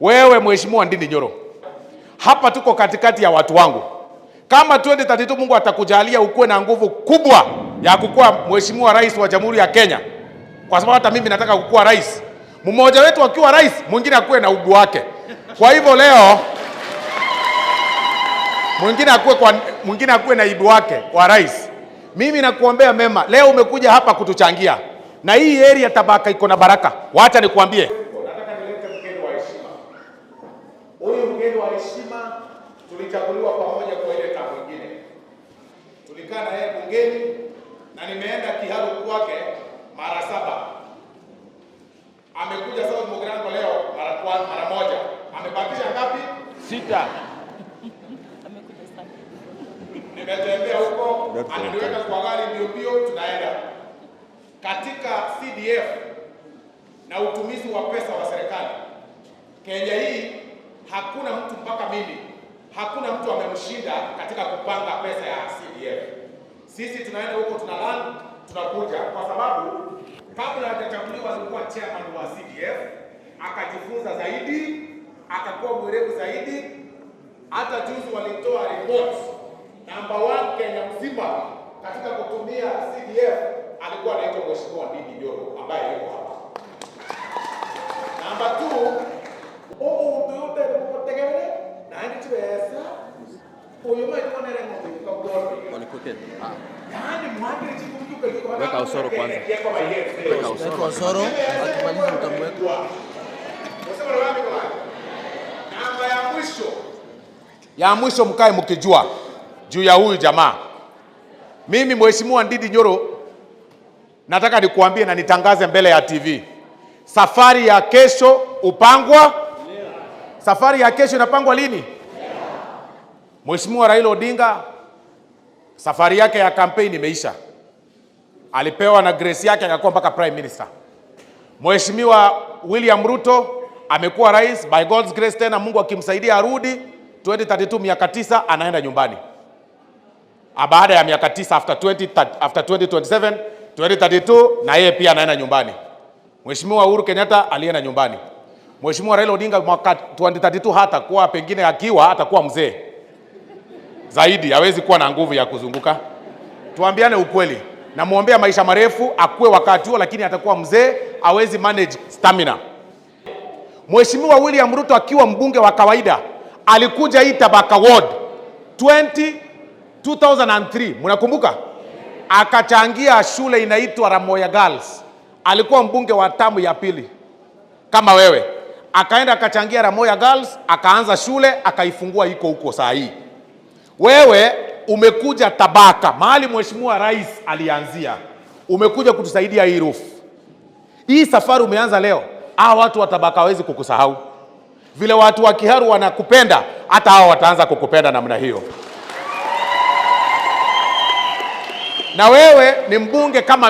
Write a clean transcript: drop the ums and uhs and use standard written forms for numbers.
Wewe Mheshimiwa Ndindi Nyoro, hapa tuko katikati ya watu wangu. Kama 2032 Mungu atakujalia ukuwe na nguvu kubwa ya kukuwa Mheshimiwa Rais wa Jamhuri ya Kenya, kwa sababu hata mimi nataka kukuwa rais. Mmoja wetu akiwa rais, mwingine akuwe na ugu wake. Kwa hivyo leo mwingine akuwe naibu wake wa rais. Mimi nakuombea mema. Leo umekuja hapa kutuchangia, na hii area Tabaka iko na baraka. Wacha nikuambie, nataka nilete mgeni wa heshima. Huyu mgeni wa heshima tulichaguliwa pamoja kwa ile tamu nyingine, tulikaa na yeye bungeni na nimeenda Kiharu kwake mara 7. Amekuja South Mugirango leo mara moja. Amebakisha ngapi? 6. Nimetembea huko, ananiweka kwa gari mbio mbio, tunaenda katika CDF na utumizi wa pesa wa serikali. Kenya hii hakuna mtu mpaka mimi, hakuna mtu amemshinda katika kupanga pesa ya CDF. Sisi tunaenda huko, tuna learn, tunakuja, kwa sababu kabla hajachaguliwa alikuwa chairman wa CDF, akajifunza zaidi, akakuwa mwerevu zaidi. Hata juzi walitoa report number 1 Kenya mzima katika kutumia CDF alikuwa anaitwa Mheshimiwa Ndindi Nyoro ambaye yuko hapa. Number 2, omuntu yote kutegemea na ndi chibesa uyu mwe kwa nere ng'ombe kwa kwa. Yaani mwakili chiku mtu kwa Weka usoro kwanza. Weka usoro. Weka usoro, akimaliza utamweka. Namba ya mwisho. Ya mwisho mkae mkijua juu ya huyu jamaa. Mimi Mheshimiwa Ndindi Nyoro nataka nikuambie na nitangaze mbele ya TV. Safari ya kesho upangwa. Safari ya kesho inapangwa lini? Mheshimiwa Raila Odinga safari yake ya campaign imeisha. Alipewa na grace yake akakuwa mpaka prime minister. Mheshimiwa William Ruto amekuwa rais by God's grace, tena Mungu akimsaidia arudi 2032, miaka 9 anaenda nyumbani. Baada ya miaka 9 after 2027, 2032 na yeye pia anaenda nyumbani. Mheshimiwa Uhuru Kenyatta alienda nyumbani. Mheshimiwa Raila Odinga mwaka 2032 hata kuwa pengine akiwa atakuwa mzee zaidi, hawezi kuwa na nguvu ya kuzunguka. Tuambiane ukweli. Namuombea maisha marefu akue wakati huo, lakini atakuwa mzee, hawezi manage stamina. Mheshimiwa William Ruto akiwa mbunge wa kawaida alikuja hii Tabaka Ward 2003, mnakumbuka? Akachangia shule inaitwa Ramoya Girls. Alikuwa mbunge wa tamu ya pili kama wewe. Akaenda akachangia Ramoya Girls, akaanza shule, akaifungua iko huko saa hii. Wewe umekuja Tabaka mahali Mheshimiwa Rais alianzia, umekuja kutusaidia hii roof. Hii safari umeanza leo, hawa watu wa Tabaka hawezi kukusahau. Vile watu wa Kiharu wanakupenda, hata hao wataanza kukupenda namna hiyo. Na wewe ni mbunge kama